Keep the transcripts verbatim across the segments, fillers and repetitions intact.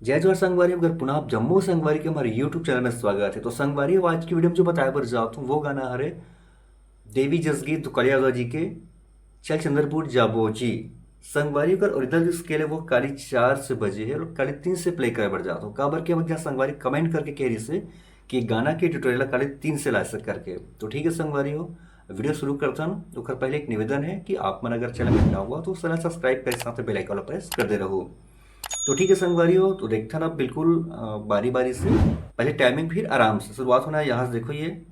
जय जोहार संगवारी, अगर पुनः आप जम्मो संगवारी के हमारे YouTube चैनल में स्वागत है। तो संगवारी, आज की वीडियो में जो बताए बर जात हूँ, वो गाना हरे देवी जसगीत दुकलिया जी के चल चंद्रपुर जाबो जी। संगवारी, ओकर ओरिजिनल जो स्केल है, वो काली चार से बजे है और काली तीन से प्ले करे बर जात हूँ। काबर के अब जहाँ संगवारी कमेंट करके कह रही से कि गाना के ट्यूटोरियल काली तीन से ला सक करके। तो ठीक है संगवारी हो, वीडियो शुरू करथन। ओकर पहले एक निवेदन है कि आप मन अगर चैनल में नवा हुआ तो चैनल सब्सक्राइब करे, साथ बेल आइकन प्रेस कर दे रहो। तो ठीक है संगवारी हो, तो देखथन अब बिल्कुल, अ, बारी बारी से। पहले टाइमिंग, फिर आराम से शुरुआत होना है। यहाँ से देखो ये,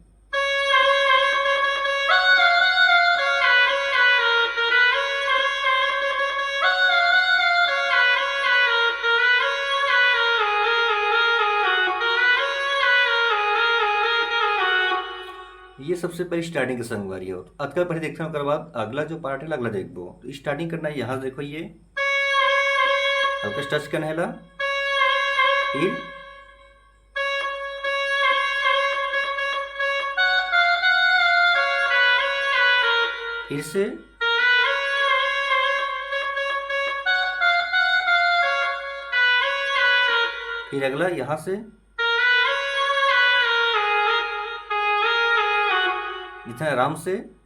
ये सबसे पहले स्टार्टिंग के संगवारी हो। अतका पहले देखते हैं, ओकर बाद अगला जो पार्ट है, अगला देखबो। तो स्टार्टिंग करना है, यहाँ से देखो ये हल्का टच करना है ला, फिर, फिर से, फिर अगला यहाँ से, इतना आराम से।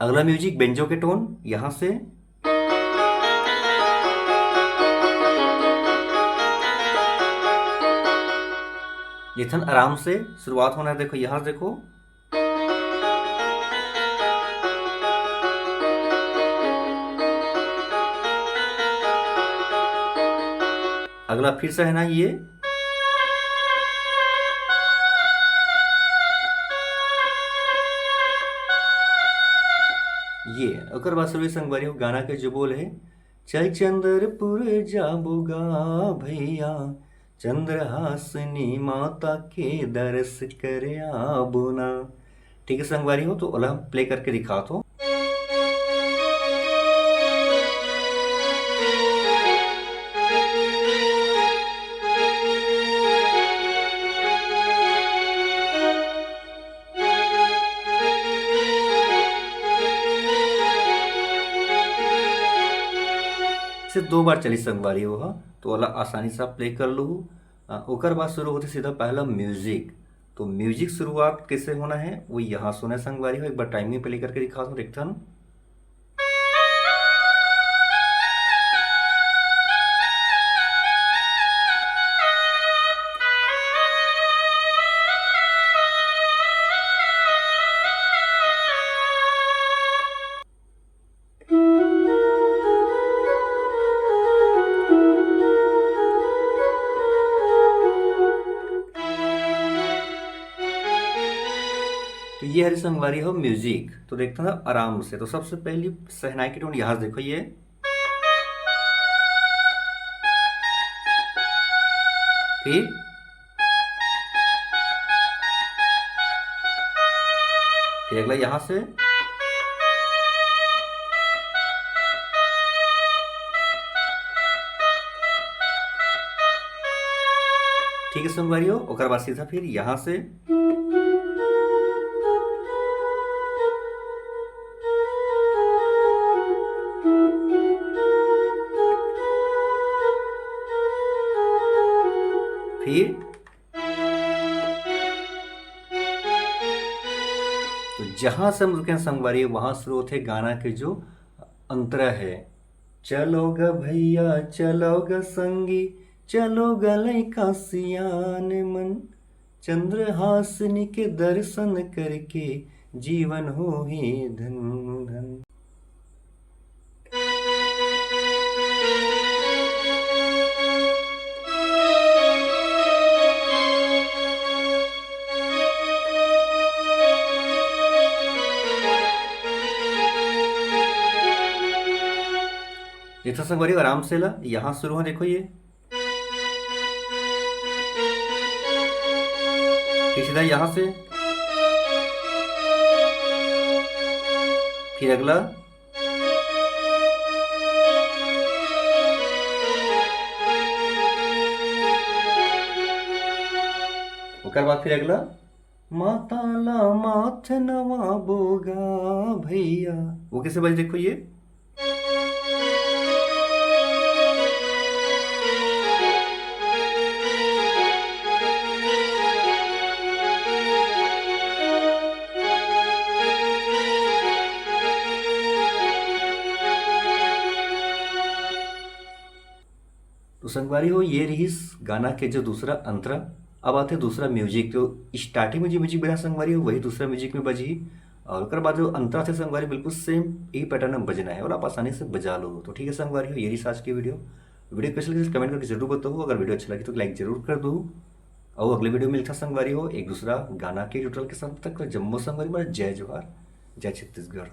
अगला म्यूजिक बेंजो के टोन, यहाँ से इथन आराम से शुरुआत होना है। देखो, यहाँ से देखो, अगला फिर से है ना ये, ये ओकर बाद सुरवीर संगवारी हो, गाना के जो बोल है, चल चंद्रपुर जाबो गा भैया, चंद्रहासिनी माता के दर्श करे आबो ना। ठीक है संगवारी हो, तो ओला हम प्ले करके दिखात हो। से दो बार चली संगवारी हो, तो ओला आसानी से आप प्ले कर लू। अ, ओकर बाद शुरू होथे सीधा पहला म्यूजिक। तो म्यूजिक शुरुआत कैसे होना है, वो यहाँ सुने संगवारी हो। एक बार टाइमिंग प्ले करके दिखा दो, देखथन। तो ये हरे संगवारी हो म्यूजिक। तो देखते हैं आराम से। तो सबसे पहली शहनाई की टोन यहाँ से देखो, ये, फिर, फिर अगला यहाँ से, ठीक है संगवारी हो, ओकर बाद सीधा फिर यहाँ से। फिर तो जहाँ से हम रुके हैं संगवारी, वहाँ शुरू होते गाना के जो अंतरा है। चलो ग भैया, चलो ग संगी, चलो ग लइका सियान मन, चंद्रहासिनी के दर्शन करके जीवन होही धन धन। इतना संगवारी आराम से ला, यहाँ शुरू है, देखो ये, फिर सीधा यहाँ से, फिर अगला, ओकर बाद फिर अगला, माता ला माथ नवाबो गा भैया। वो कैसे बज, देखो ये, तो संगवारी हो, ये रहिस गाना के जो दूसरा अंतरा। अब आथे दूसरा म्यूजिक। जो स्टार्टिंग में जो म्यूजिक बजा संगवारी हो, वही दूसरा म्यूजिक में बजही। और ओकर बाद जो अंतरा थे संगवारी, बिल्कुल सेम यही पैटर्न में बजना है और आप आसानी से बजा लो। तो ठीक है संगवारी हो, ये रहिस आज की वीडियो। वीडियो कैसे लगी कमेंट करके जरूर बताओ। अगर वीडियो अच्छा लगी तो लाइक जरूर कर दो। और अगले वीडियो में मिलता संगवारी हो एक दूसरा गाना के ट्यूटोरियल के साथ। तक तो जम्मो संगवारी मन जय जोहार, जय छत्तीसगढ़।